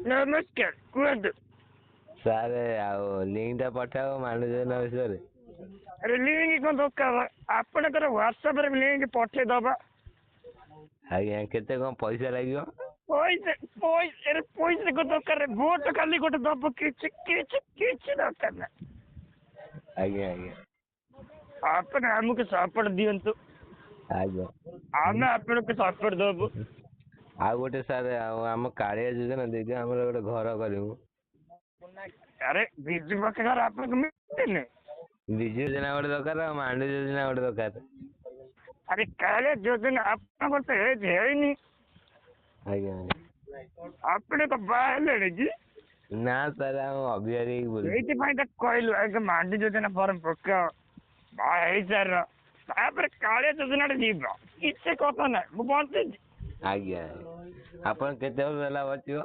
ନମସ୍କାର, କୁହନ୍ତୁ। ସାର୍, ଆଉ ଲିଙ୍କଟା ପଠାଅ ମାଣ୍ଡୁ ଯୋଜନା ବିଷୟରେ। ଆରେ, ଲିଙ୍କ କ'ଣ ଦରକାର? ଆପଣଙ୍କର ହ୍ୱାଟ୍ସଆପରେ ଲିଙ୍କ ପଠେଇଦବା। ଆଜ୍ଞା, କେତେ କ'ଣ ପଇସା ଲାଗିବ? ପଇସା ପଇସା ପଇସା କ'ଣ ଦରକାର? ଭୋଟ ଖାଲି ଗୋଟେ ଦବ, କିଛି କିଛି କିଛି ଦରକାର ନାହିଁ। ଆଜ୍ଞା। ଆପଣ ଆମକୁ ସପୋର୍ଟ ଦିଅନ୍ତୁ। ଆଜ୍ଞା। ଆମେ ଆପଣଙ୍କୁ ସପୋର୍ଟ ଦବୁ। ଆଉ ଗୋଟେ ସାର୍, ଆଉ ଆମ କାଳିଆ ଯୋଜନା ଦେଇଦିଅ, ଆମର ଗୋଟେ ଘର କରିବୁ। ଆରେ, ବିଜୁ ପକ୍କା ଘର ଆପଣଙ୍କୁ ମିଳିନି? ବିଜୁ ଯୋଜନା ଗୋଟେ ଦରକାର ଆଉ ମାଣ୍ଡୁ ଯୋଜନା ଗୋଟେ ଦରକାର। ଆରେ, କାଳିଆ ଯୋଜନା ଆପଣଙ୍କର ତ ଏଜ୍ ହେଇନି। ଆଜ୍ଞା। ଆପଣ ତ ବାହା ହେଲେଣି କି? ନା ସାର୍, ଆମେ ଅବିହାରୀ ହେଇକି ବୁଲୁଛୁ। ସେଇଥିପାଇଁ ତ କହିଲୁ, ଆଗ ମାଣ୍ଡୁ ଯୋଜନା ଫର୍ମ ପକାଅ, ବାହା ହେଇସାର, ତାପରେ କାଳିଆ ଯୋଜନାଟା ଯିବ। କିଛି କଥା ନାହିଁ, ମୁଁ ବଞ୍ଚିଛି। ଆଜ୍ଞା, ଆପଣ କେତେ ବର୍ଷ ହେଲା ବଞ୍ଚିବ?